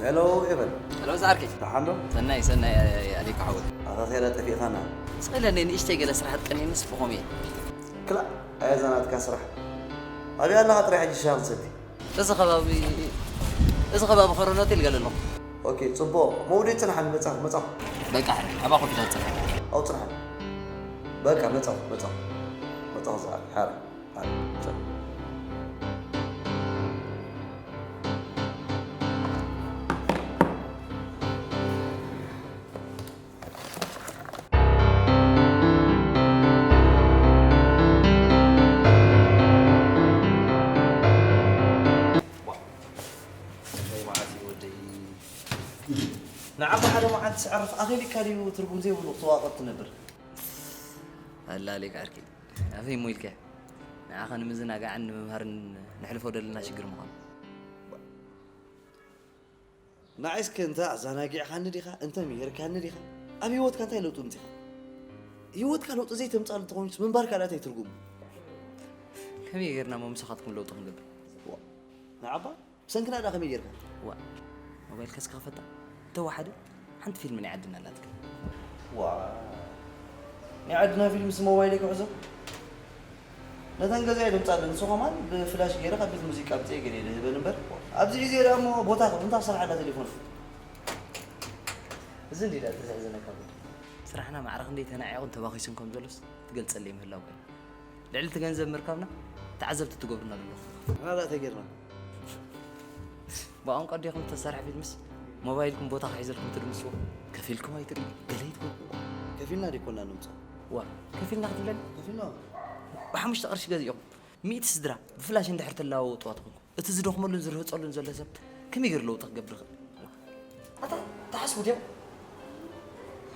ሄሎ ኤቨን። ሄሎ ዝዓርከይ። ደሓን ዶ? ሰናይ ሰናይ። ኣሊካ ሓወይ። ኣታ ኸይረ ጠፊእኻና። ስቕ ኢለኒ ንእሽተይ ገለ ስራሕ ትቀኒኒ ስብኾም እየ። ክላ ኣያ እዛ ናትካ ስራሕ። ኣብይ ኣለኻ ጥራይ ሕጂ ሻሂ ክንሰቲ? እዚ ከባቢ እዚ ከባቢ ኮረኖት ኢልገለ ኣለኹ። ኦኬ ጽቡቕ። መውደይ ጽንሓኒ መጻኹ መጻኹ። በቃ ሕረ ኣባ ኮፍ ኢላ ጽንሕ። ኣው ጽንሓኒ። በቃ መጻኹ መጻኹ። መጻኹ ዝዓርከይ ሓረ። ንዓኻ ሓደ መዓልቲ ስዕርፍ ኣኺልካ ድዩ ትርጉም ዘይብሉ ክትዋቐብ ትነብር? ኣላ ሌክ ዓርኪ ኣፈይ ሞ ኢልካ ንዓኻ ንምዝናጋዕን ንምምሃርን ንሕልፎ ደለና ሽግር ምዃኑ። ንዓይስከ እንተ ኣዘናጊዕካኒ ዲኻ እንተ ምሂርካኒ ዲኻ ኣብ ህይወትካ እንታይ ለውጢ ምጺኻ? ህይወትካ ለውጢ ዘይተምጻሉ እንተኾይኑስ ምንባርካ ደኣ እንታይ ትርጉሙ? ከመይ ጌርና እሞ ምሳኻትኩም ለውጢ ክንገብር? ንዓባ ብሰንክና ደኣ ከመይ ጌርካ? ዋ ሞባይልካስ ክኸፈታ እንተወሓደ ሓንቲ ፊልም ናይ ዓድና ኣላትካ። ዋ ናይ ዓድና ፊልምስ ሞባይለይ ክሕዞ? ነተን ገዛ እየ ድምፃለን ንሱ ከማን ብፍላሽ ገይረ ካብ ቤት ሙዚቃ ኣምፅኤ ገለ ድህበን እምበር ኣብዚ ግዜ ደኣ እሞ ቦታ ክብንታ ስራሕ ኣላ ቴሌፎን። እዚ እንዲ ዳ ተዘሕዘነካ ጉድ። ስራሕና ማዕረ ክንደይ ተናዒቑን ተባኺሱን ከም ዘሎስ ትገልፀለይ ምህላው ኮይኑ ልዕሊ እቲ ገንዘብ ምርካብና ተዓዘብቲ ትገብሩና ዘለኹም። ኣና ዳ ተጌርና ብቋንቋ ዲኹም ተሰርሐ ፊልምስ ሞባይልኩም ቦታ ክሒዘልኩም ትድምስዎ ከፊልኩም ኣይትርእዩ ገለ ይትገብሩ። ከፊልና ዲኮና ንምፅኦ። ዋ ከፊልና ክትብለኒ ከፊልና ብሓሙሽተ ቅርሺ ገዚእኹም ሚእቲ ስድራ ብፍላሽ እንድሕር ትለዋወጥዋ ተኾንኩም እቲ ዝደኽመሉን ዝርህፀሉን ዘሎ ሰብ ከመይ ገይሩ ለውጢ ክገብር ይኽእል? ኣታ ተሓስቡ ድዮም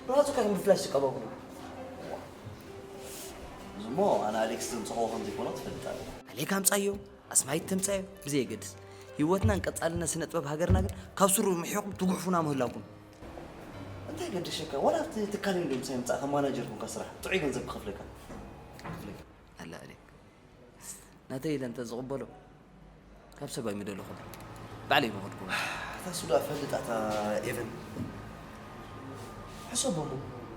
ብራፁ ከም ብፍላሽ ዝቀባብሉ። እሞ ኣነ ኣሌክስ ዘምፅኸዎ ከም ዘይኮነ ትፈልጥ ኣለካ። ኣሌካ ኣምፃዮ ኣስማይት ተምፃዮ ብዘየገድስ ህይወትናን ቀፃልነት ስነ ጥበብ ሃገርና ግን ካብ ስሩ ምሒኹም ትጉሕፉና ምህላውኩም እንታይ ገደሸካ ዋላ ኣብቲ ትካል እንዶ ምሳይ ምፃእ ከም ማናጀር ኮንካ ስራሕ ጥዑይ ገንዘብ ክኸፍለካ ኣላ ኣሌክ ናተይ ኢለ እንተ ዝቕበሎ ካብ ሰብ ኣይምደለኹን ባዕለይ ምኸድኩ። እታ ሱዳ ፈልጥ ኣታ ኤቨን ሕሰቦ እሞ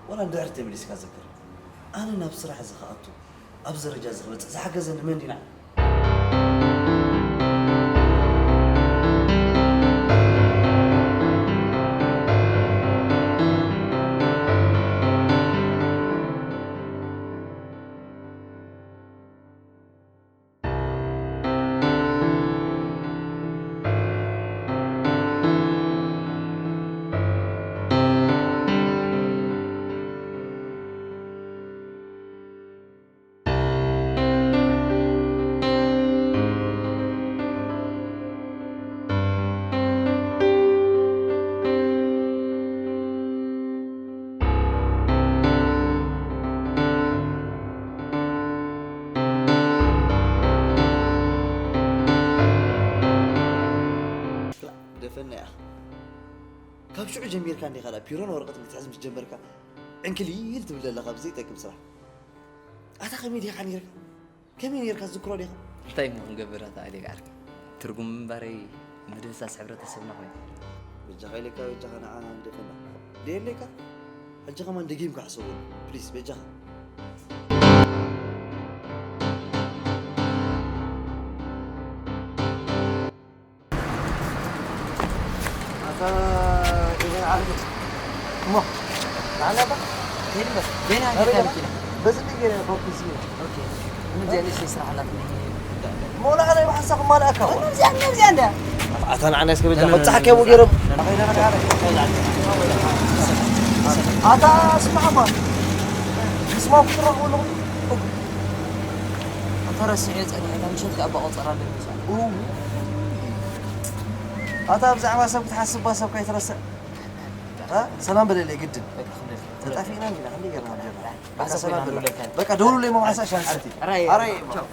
ዋላ ንድሕር ተመሊስካ ዘክር ኣነ ናብ ስራሕ እዚ ክኣቱ ኣብዚ ደረጃ እዚ ክበፅሕ ዝሓገዘኒ መን ድዩ ንዓይ? ደፈና ኢኻ ካብ ሽዑ ጀሚርካ እንዲኻ ዳ ፒሮን ወረቐት ክትሕዝ ምስ ጀመርካ ዕንክሊል ትብል ዘለኻ ብዘይጠቅም ስራሕ ኣታ ከመይ ዲኻ ነይርካ ከመይ ነይርካ ዝክሮ ዲኻ እንታይ እሞ ክንገብር ኣታ ኣሌክ ዓርኪ ትርጉም ምንባረይ ምድህሳስ ሕብረተሰብና ኮይኑ በጃኻ ኢለካ በጃኻ ንዓ ንደፈና ደየለካ ሕጂ ከማን ደጊምካ ሕሰበሉ ፕሊስ በጃኻ ኣታ ኢብን ዓርቢ እሞ ንዓና ባ ከይድ በር ዜና ኣበይ ጌታ ገባ? መኪና በዚ እንዲ ገይረ ፎኪስ እዩ ኦኬ። ምን ዚያ ንእሽተይ ስራሕ ኣላትኒ ሞላ ኣነ ብሓንሳብ ክማልኣካ እኮ። እዚኣ እንዲያ እዚኣ እንዲያ ኣታ ንዓና እስከ በጃ መብጻሕካ ይቡ ገይሮም ኣታ ስማዕማ ምስማው ክትረኽቡ ኣለኹም ኣታ ረሲዐ ጸኒሐ እታ ምሸት ከኣ ኣባ ቆጸራ ኣለኒ ኣታ ብዛዕባ ሰብ ክትሓስብ ባ ሰብ ከይትረስዕ እ? ሰላም በለለይ ግድን በቃ ክብለልካ ተጣፊእና እንዲና ክንደይ ገርና ጀርና በቃ ሰላም በለ በቃ ደውሉለይ መማሳ ሻንሰቲ ኣራይ ኣራይ ቻው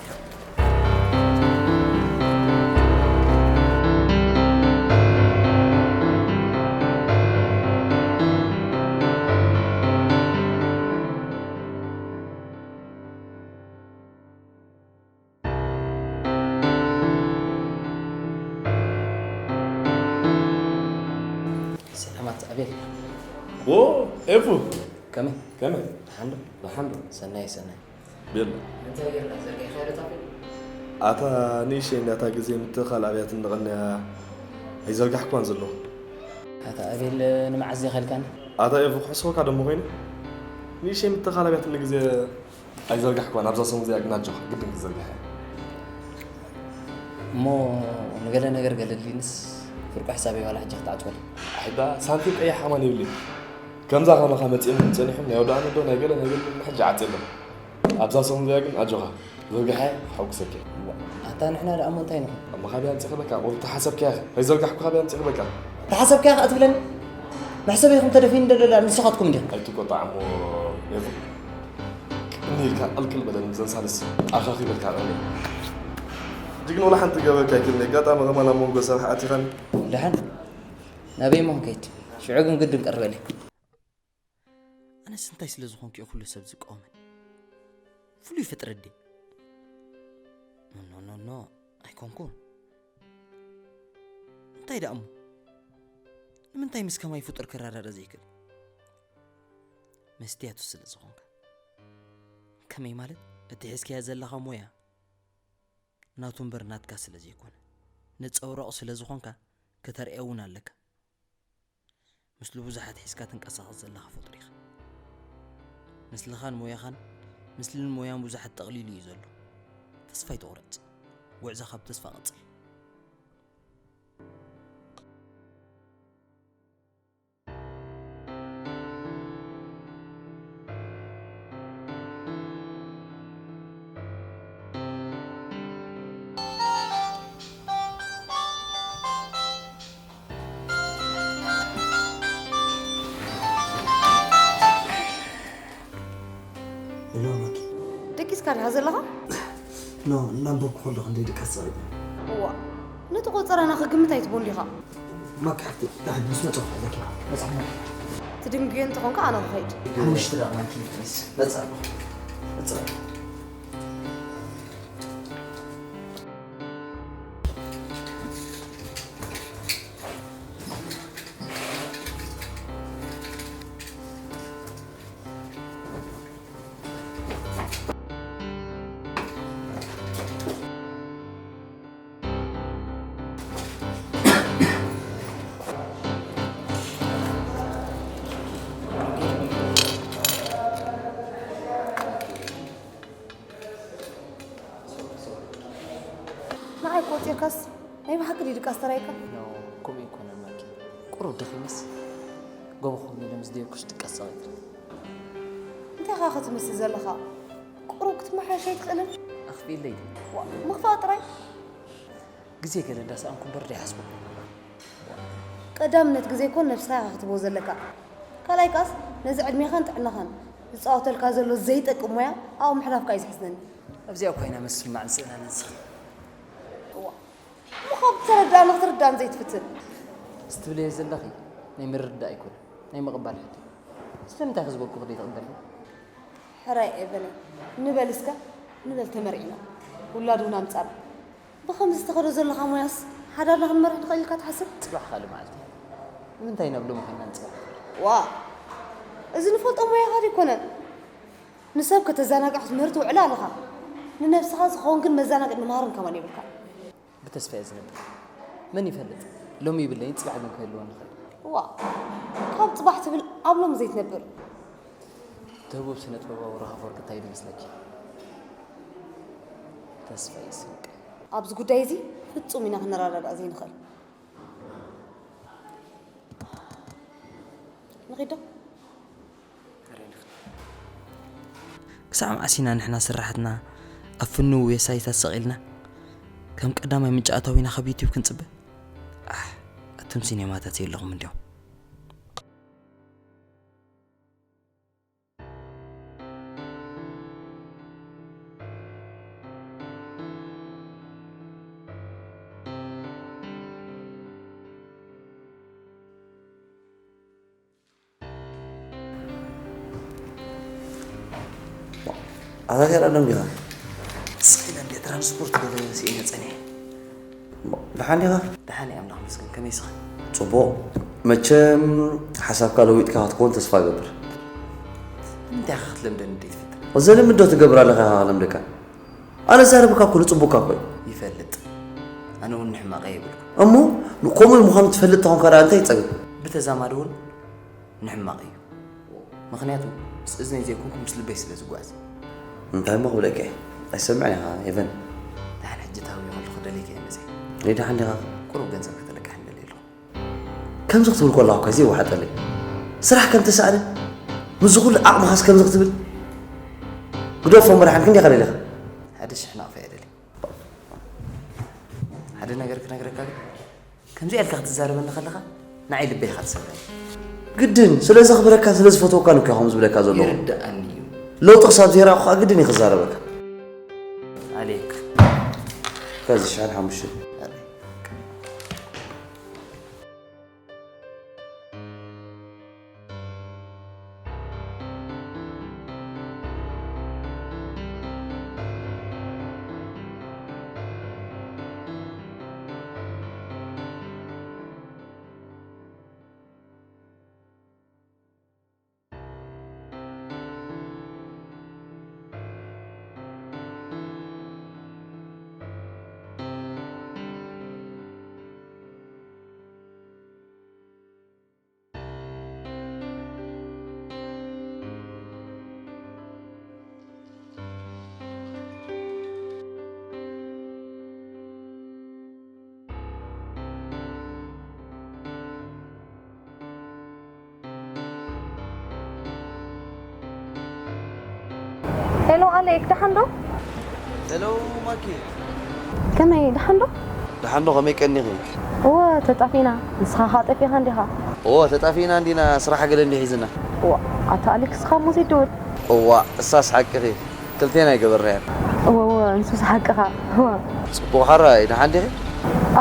ሰላማት ኣቤል። ዎ ኤፉ ከመይ? ከመይ ደሓን ዶ? ደሓን ዶ ሰናይ ሰናይ። ቤሎ እንታይ ጌርና ዘርጊሕካዮ ዶ ታፔላ? ኣታ ንእሽተይ እንዳታ ግዜ ምትኻል ኣብያት እንድቐንያ ኣይዘርጋሕኳን ዘለኹ። ኣታ ኣቤል ንመዓስ ዲኻ ኢልካኒ? ኣታ ኤፉ ክሕስወካ ደሞ ኮይኑ ንእሽተይ ምትኻል ኣብያት እንድግዜ ኣይዘርጋሕኳን ኣብዛ ሰሙን እዚኣ ግን ኣጆኻ ግድን ክትዘርግሕ እያ። እሞ ንገለ ነገር ገለልኒስ ፍርቁ ሕሳበይ ዋላ ሕጂ ክትዓጽወሉ። ኣይዳ ሳንቲም ቀያሕ ከማን ይብልኒ። ከምዛ ከማኻ መጺኦም ጸኒሖም ናይ ወዳእኒ ዶ ናይ ገለ ናይ ገለ ሕጂ ዓጺሎም። ኣብዛ ሰሙን እዚኣ ግን ኣጆኻ ዘርግሐ ሓውክሰኪ። ኣታ ንሕና ደኣ እሞ እንታይ ንኹን? እሞ ካበይ ኣምጺእኺ በቃ ወዲ ተሓሰብክያ ከይዘርጋሕኩ ካበይ ኣምጺእኺ በቃ። ተሓሰብክያ ከኣ ትብለኒ? መሕሰበይኹም ተደፊኑ ደለላ ንስኻትኩም እንዲኹም። ኣይትቆጣዕ እሞ ኤፉ ቅኒ ኢልካ ቅልቅል በለኒ ዘንሳልስ ኣኻኺበልካ ቅኒ። ጅግና ወላ ሓንቲ ገበርካ ኣይክልኒ ኣጋጣሚ ከማን ኣብ መንጎ ስራሕ ኣቲኻኒ። ደሓን ናበይ እሞ ክንከይድ? ሽዑ ግን ግድን ቀርበለይ። ኣነስ እንታይ ስለ ዝኾንኩ እዩ ኩሉ ሰብ ዝቃወመኒ? ፍሉይ ፍጥረት ድየ? ኖ ኖ ኖ ኣይኮንኩን። እንታይ ደኣ እሞ? ንምንታይ ምስ ከማይ ፍጡር ክረዳዳእ ዘይክእል? መስትያቱ ስለ ዝኾንካ። ከመይ ማለት? እቲ ሒዝካዮ ዘለኻ ሞያ ናቱ እምበር ናትካ ስለ ዘይኮነ፣ ነጸብራቑ ስለ ዝኾንካ ከተርእዮ እውን ኣለካ። ምስሉ ብዙሓት ሒዝካ ትንቀሳቐስ ዘለኻ ፍጡር ኢኻ። ምስልኻን ሞያኻን ምስልን ሞያን ብዙሓት ጠቕሊሉ እዩ ዘሎ። ተስፋ ኣይትቑረጽ። ጉዕዞኻ ብተስፋ ቀጽል። ሄሎ ማኪ። ደቂስካ ዲኻ ዘለኻ? ኖ እናንበብኩ ከለኹ ክንደይ ድቃስ ጸቒጠ። እዋ ነቲ ቆጸራና ክግምት ኣይትቦን ዲኻ? ማኪ ሓፍቲ ዳሕድ ምስ መጸኹ ኣለኪ መጽሓፍ ትድንግዮ እንተኾንካ ኣነ ክኸይድ። ሓሙሽተ ደቂ ማኪ ፕሊስ መጽ ኣለኹ መጽ ኣለኹ። ንዓይ ቆጺርካስ ናይ ብሓቂ ድዩ ድቃስ ተራይካ? ከምኡ ኣይኮነን ማኪ። ቁሩብ ደኺመስ ጎቦ ኮፍ ኢለ ምስ ደየብኩስ ድቃስ ጸቒጠ። እንታይ ኢኻ ክትምስል ዘለኻ? ቁሩብ ክትመሓየሽ ኣይትኽእልን? ኣኽፊለይ ድዩ? ዋ፣ ምኽፋእ ጥራይ? ግዜ ገለ እንዳሰኣንኩ እምበር ደይሓስበኩ። ቀዳምነት ግዜ እኮ ነብስኻ ኢኻ ክትህቦ ዘለካ። ካልኣይ ከኣስ ነዚ ዕድሜኻን ጥዕናኻን ዝጻወተልካ ዘሎ ዘይጠቅም ሞያ ኣብኡ ምሕላፍካ እዩ ዘሕዝነኒ። ኣብዚኣ እኳ ኢና ምስምማዕን ስእናንን ንስኽን። እሞ ካብ ተረዳእኒ ክትርዳእኒ ዘይትፍትን? እዚ ትብለዮ ዘለኺ ናይ ምርድዳእ ኣይኮነን፣ ናይ ምቕባል ሕቶ እዩ። ስለምንታይ ከ ዝበልኩኺ ዘይትቕበልኒ? ሕራይ ኤቨነ፣ ንበል እስከ፣ ንበል ተመርዒና፣ ውላድ እውን ኣምጻና። ብኸምዚ ትኸዶ ዘለኻ ሞያስ ሓዳርና ክንመርሕ ንኽእል ኢልካ ትሓስብ? ጽባሕ ካልእ መዓልቲ። ንምንታይ ናብ ሎሚ ኮይንና ንጽባሕ? ዋእ! እዚ ንፈልጦ ሞያኻ ዶ ኣይኮነን? ንሰብ ከተዘናግዕ ክትምህር ትውዕል ኣለኻ። ንነብስኻ ዝኸውን ግን መዘናግዒ መምሃርን ከማን የብልካን። ብተስፋ እየ ዝነብር። መን ይፈልጥ? ሎሚ ይብለይን ጽባሕ ግን ክህልወኒ ይኽእል። ዋእ! ካብ ጽባሕ ትብል ኣብ ሎሚ ዘይትነብር። እቲ ህቡብ ስነ-ጥበባዊ ሩኽ ኣፈወርቂ እንታይ ኢሉ ይመስለኪ? ተስፋ እዩ ስንቂ። ኣብዚ ጉዳይ እዚ ፍጹም ኢና ክንረዳዳእ ዘይንኽእል። ንኺድ ዶ? ክሳዕ መዓስ ኢና ንሕና ስራሓትና ኣብ ፍኑው ዌብሳይታት ሰቒልና ከም ቀዳማይ ምንጪ ኣታዊና ካብ ዩትዩብ ክንጽበ? ኣሕ፣ ኣቱም ሲኔማታት የለኹም እንድዮም። ኣዛዚራ ደንጊኻ ስኺላ እንደ ትራንስፖርት ገለ ስኢነ ጸኒሐ። ደሓን ዲኻ? ደሓን እየ ኣምላኽ መስገን። ከመይ ስኻ? ጽቡቕ። መቸም ሓሳብካ ለዊጥካ ክትከውን ተስፋ እገብር። እንታይ ኢኻ ክትለምደኒ ደይ ትፍትን? ዘልምድ ዶ ትገብር ኣለኻ ኢኻ ክለምደካ? ኣነ ዛረብካ እኮ ንጽቡቕካ እኮ እዩ። ይፈልጥ። ኣነ እውን ንሕማቕ ኣይብልኩ። እሞ ከምኡ ምዃኑ ትፈልጥ ተኾንካ ደኣ እንታይ ይጸገም? ብተዛማዲ እውን ንሕማቕ እዩ። ምኽንያቱ ምስ እዝነይ ዘይኮንኩ ምስ ልበይ ስለ ዝጓዓዝ። እንታይ እሞ ክብለካ እየ? ኣይሰምዕን ኢኻ ኤቨን። ደሓን ሕጂ ተሃውየ ከለኹ ደለይካ እየ መፅየ። ደይ ደሓን ዲኻ? ቁሩብ ገንዘብ ከተለቅሕ ንደሊ ኣለኹ። ከምዚ ክትብል ከለኻ እኳ ዘይወሓጠለይ። ስራሕ ከም ተሰኣነ ምስዚ ኩሉ ዓቕምኻስ ከምዚ ክትብል? ግደፎ እሞ ደሓን ክንደይ ኢኻ ደሊኻ? ሓደ ሽሕ ናቕፋ እየ ደልየ። ሓደ ነገር ክነግረካ ግን ከምዚኣ ኢልካ ክትዛረበኒ ከለኻ ንዓይ ልበይ ኢኻ ትሰብረኒ። ግድን ስለ ዘኽብረካን ስለ ዝፈትወካን እኮ እየ ከምኡ ዝብለካ ዘለኹ። ይርደኣኒ እዩ። ለውጢ ክሳብ ዘይረኣኹ ከኣ ግድን እየ ክዛረበካ። ኣሌክ። ከዚ ሽሕን ሓሙሽተን። ኣሌክ። ሄሎ ኣሌክ፣ ደሓን ዶ? ሄሎ ማኪ። ከመይ፣ ደሓን ዶ? ደሓን ዶ፣ ከመይ ቀኒኺ? እወ፣ ተጣፊእና። ንስኻ ኸኣ ጠፊእኻ እንዲኻ? እወ፣ ተጣፊእና እንዲና፣ ስራሕ ገለ እንድዩ ሒዝና። እዋ፣ ኣታ ኣሌክ፣ እስኻ እሞ ዘይትደውል? እዋ፣ እሳስ ሓቅኺ። ክልቴና ኣይገበርናዮን። እወ እወ ንሱስ ሓቅኻ እወ። ጽቡቕ ሓራይ ደሓን ዲኺ?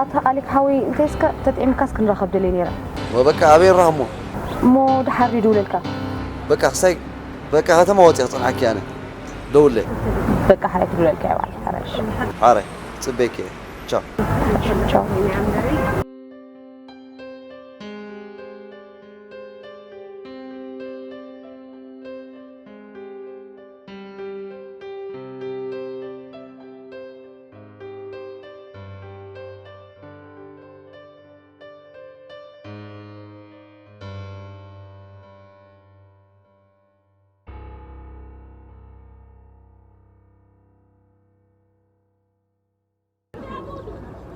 ኣታ ኣሊክ ሓወይ እንታይ እስከ ተጥዒምካስ ክንራኸብ ደልየ ነይረ። እወ በቃ ኣበይ ንራኸብ እሞ? እሞ ደሓር ድዩ ድውለልካ? በቃ ክሳይ በቃ ከተማ ወጺኤ ክጸንሓኪ ኣነ። ደውለለይ። በቃ ሓራይ ክድውለልካ እየ በዓል ሓራይ። ሓራይ ጽበየኪ እየ። ቻው። ቻው።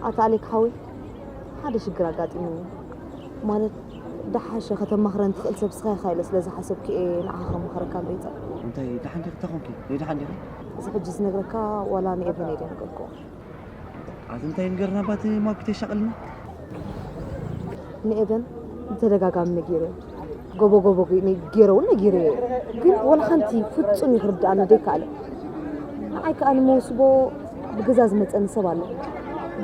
ኣታ ኣሌክ ሓወይ ሓደ ሽግር ኣጋጢሙኒ ማለት ደሓሸ ከተማኽረኒ ትኽእል ሰብ ስኻ ኢኻ ኢለ ስለ ዝሓሰብኩ እየ ንዓኻ ከማኽረካ መሪጸ። እንታይ ደሓን ዲኺ? እንታይ ኮንኪ? ደይ ደሓን ዲኺ? እዚ ሕጂ ዝነግረካ ዋላ ንኤቨን እየ ድየ ነገርክዎ። ኣቲ እንታይ ንገርና ባቲ ማኪ ተሻቕልና። ንኤቨን ብተደጋጋሚ ነጊረ ጎቦ ጎቦ ገይረ እውን ነጊረ ግን ወላ ሓንቲ ፍጹም ይክርድኣኒ ደይከኣለ ንዓይ ከኣ ንመውስቦ ብገዛ ዝመጸኒ ሰብ ኣሎ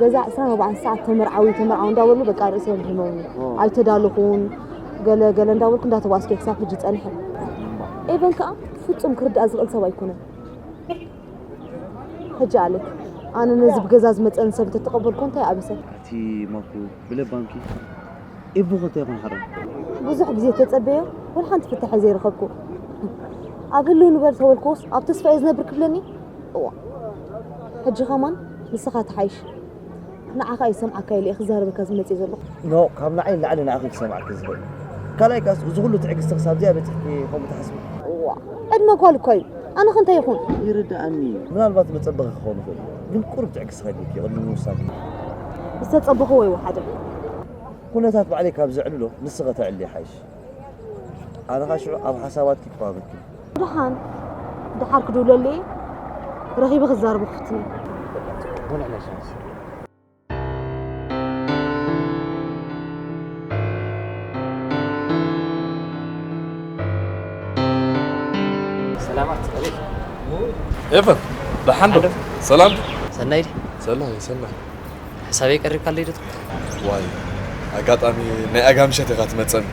ገዛ ዕስራን ኣርባዕተን ሰዓት ተመርዓዊ ተመርዓዊ እንዳበሉ በቃ ርእሰ ህመሙ ኣይተዳለኹን ገለ ገለ እንዳበልኩ እንዳተባስከ ክሳብ ሕጂ ጸኒሐ ኤቨን ከኣ ፍጹም ክርድኣ ዝኽእል ሰብ ኣይኮነን ሕጂ ኣሌክ ኣነ ነዚ ብገዛ ዝመጸኒ ሰብ እንተተቐበልኮ እንታይ ኣቢሰ ኣቲ ማኩ ብለባምኪ ኤቦ ከ እንታይ ይኾን ሓራይ? ብዙሕ ግዜ ተጸበዮ ወላ ሓንቲ ፍታሕ ዘይረኸብኩ። ኣብ ህልው ንበር ተበልኩዎስ ኣብ ተስፋ እየ ዝነብር ክብለኒ? እዋ። ሕጂ ኸማን ንስኻ ትሓይሽ። ንዓኻ እየ ዝሰምዓካ ኢለ እየ ክዛረበካ ዝመጽእ ዘለኹ። ኖ፣ ካብ ንዓይ ንላዕሊ ንዓኺ ክሰምዓኪ ዝኽእል። ካልኣይ ከኣስ እዚ ኩሉ ትዕግስቲ ክሳብ እዚኣ በጺሕኪ ከምኡ ትሓስቢ? እዋ። ዕድመ ጓል እኮ እዩ። ኣነኸ እንታይ ይኹን? ይርድኣኒ እዩ። ምናልባት መጸበኺ ክኸውን ይኽእል እዩ። ግን ቁሩብ ትዕግስቲ ከድልየኪ እዩ ቅድሚ ምውሳንኪ። ዝተጸበኹዎ ይወሓደ። ኩነታት ባዕለይ ካብ ዘዕልሎ ንስኺ ተዕልሊ ይሓይሽ። ኣነ ኸኣ ሽዑ ኣብ ሓሳባትኪ ክዋመኪ። ደሓን ደሓር ክድውለሉ እየ። ረኺበ ክዛረቦ ክፍትን እየ። ሰላማት ኣቤት ኤቨን ደሓን ዶ? ሰላም ዶ? ሰናይ ድዩ? ሰናይ ሰናይ። ሕሳበይ ቀሪብካለይ ዶ ትብል? ዋይ ኣጋጣሚ ናይ ኣጋ ምሸት ኢኻ ትመጸኒ።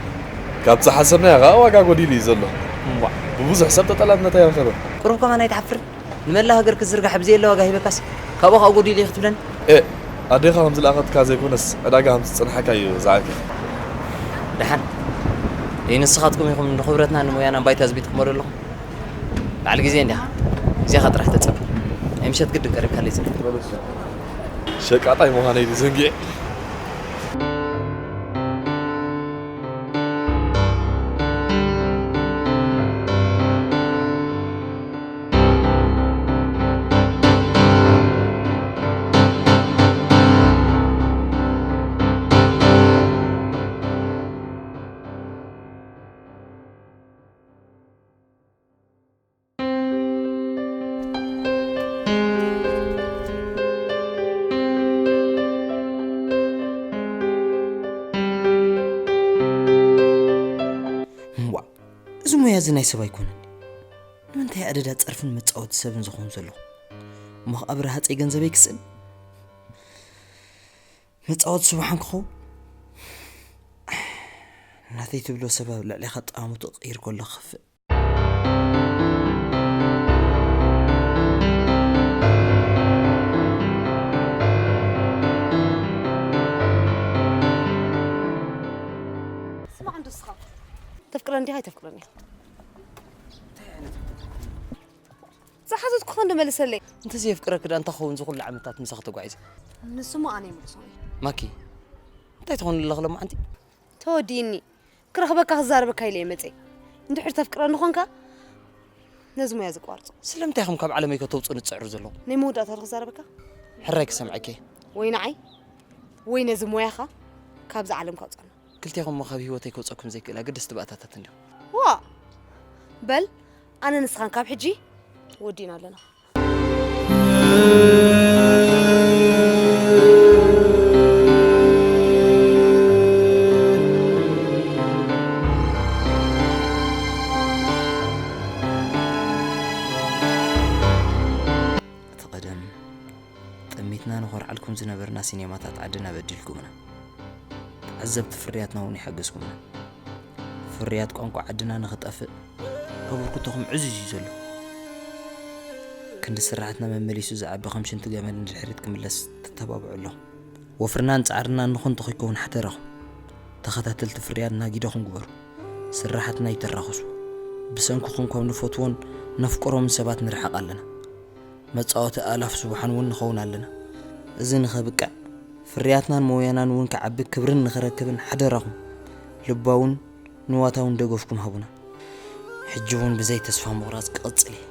ካብ ዝሓሰብናዮ ኸኣ ዋጋ ጎዲሉ እዩ ዘሎ። እምቧ። ብብዙሕ ሰብ ተጠላብነት ኣይረኸበን። ቁሩብ ከማን ኣይትሓፍርን? ንመላእ ሃገር ክትዝርጋሕ ብዘየለ ዋጋ ሂበካስ ካብኡ ኸኣ ጎዲሉ እዩ ክትብለኒ? ኤእ ኣዴኻ ከም ዝለኣኸትካ ዘይኮነስ ዕዳጋ ከም ዝጸንሓካ እዩ ዝዓርከ። ደሓን። እይ፣ ንስኻትኩም ኢኹም ንኽብረትና ንሞያና ባይታ ዝቢጥኩሞ ዘለኹም። በዓል ግዜ እንዲኻ። ግዜኻ ጥራሕ ተጸበ። ናይ ምሸት ግድን ቀሪብካለይ ጽንሕ። ሸቃጣይ ምዃነይ ድዩ ዘንጊዐ? እምቧእ፣ እዚ ሞያ እዚ ናይ ሰብ ኣይኮነን። ንምንታይ ኣደዳ ጸርፍን መጻወቲ ሰብን ዝኸውን ዘለኹ? እሞ ኸኣ ብረሃጸይ ገንዘበይ ክስእን? መጻወቲ ስቡሓን ክኸውን? ናተይ ትብሎ ሰብ ኣብ ልዕሌኻ ጠማሙቱ ክቕይር ከሎ ክኸፍእ። ስማዕ እንዶ እስኻ፣ ተፍቅረኒ ዲኻ ኣይተፍቅረኒ ኢኻ? ዝሓተትኩኻ እንዶ መልሰለይ። እንተዘየፍቅረኪ ደኣ እንታይ ክኸውን እዚ ኩሉ ዓመታት ምሳኺ ተጓዒዘ? ንሱማ ኣነ ይምልሶ እየ። ማኪ፣ እንታይ ትኾኒ ኣለኺ ሎማዓንቲ? ተወዲእኒ። ክረኽበካ ክዛረበካ ኢለ እየ መፅየ። እንድሕር ተፍቅረኒ ኾንካ ነዚ ሞያ ዘቋርጾ። ስለምንታይ ኢኹም ካብ ዓለመይ ከተውፅኡኒ ትፅዕሩ ዘለኹም? ናይ መወዳእታ ዶ ክዛረበካ? ሕራይ ክሰምዐኪ እየ። ወይ ንዓይ ወይ ነዚ ሞያኻ ካብዚ ዓለም ካውፅኣና። ክልቴኹም እሞ ካብ ህይወተይ ከውፀኩም ዘይክእል ኣገደስቲ ባእታታት እንዲኹም። ዋእ! በል ኣነ ንስኻን ካብ ሕጂ ወዲእና ኣለና። እቲ ቀደም ጠሚትና ንኾርዓልኩም ዝነበርና ሲኔማታት ዓድና በዲልኩምና። ተዓዘብቲ ፍርያትና እውን ይሓገዝኩምና። ፍርያት ቋንቋ ዓድና ንኽጠፍእ ኣበርክቶኹም ዕዙዝ እዩ ዘሎ። ክንዲ ስራሕትና መመሊሱ ዝዓቢ ከም ሽንቲ ገመል ንድሕሪት ክምለስ ትተባብዑ ኣለኹም። ወፍርናን ጻዕርናን ንኹንቶ ከይከውን ሓደራኹም። ተኸታተልቲ ፍርያትና ጊደኹም ግበሩ። ስራሓትና ይተራኸሱ። ብሰንክኹም ካብ ንፈትዎን ነፍቅሮምን ሰባት ንርሓቕ ኣለና። መጻወቲ ኣእላፍ ስቡሓን እውን ንኸውን ኣለና። እዚ ንኸብቅዕ፣ ፍርያትናን ሞያናን እውን ክዓቢ ክብርን ንኽረክብን ሓደራኹም ልባውን ንዋታውን ደገፍኩም ሃቡና። ሕጂ እውን ብዘይ ተስፋ ምቑራጽ ክቕጽል እየ።